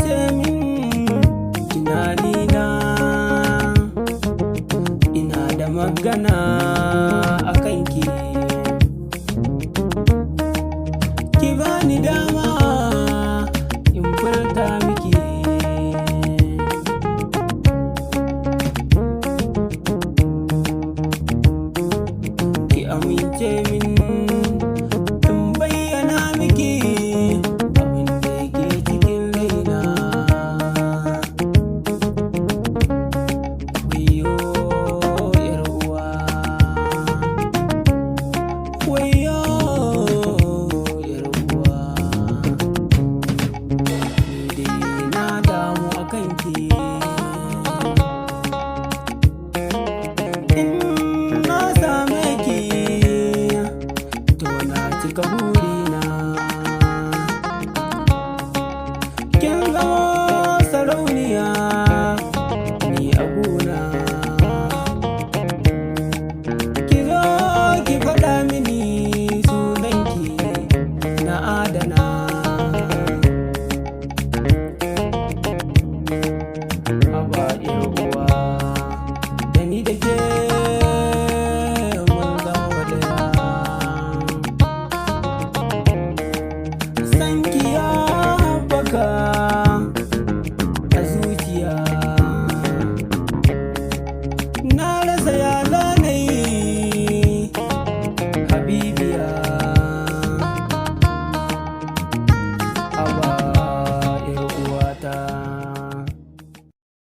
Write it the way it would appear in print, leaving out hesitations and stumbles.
sace min tunanina. Ina da magana a kanki. Ki bani dama in furta miki. Ki amince min in bayyana miki abin da yake cikin raina. Wayyo 'yar uwa, wayyo 'yar uwa, ni dai na damu a kanki. In na same ki, to na cika burina. Kin zamo sarauniya ni a gona. Ki zo ki faɗa mini sunanki na adana. Haba 'yar uwa, da ni da ke mun zama ɗaya. Sanki ya haɓaka a zuciya. Na rasa ya zanayi habibiya. Haba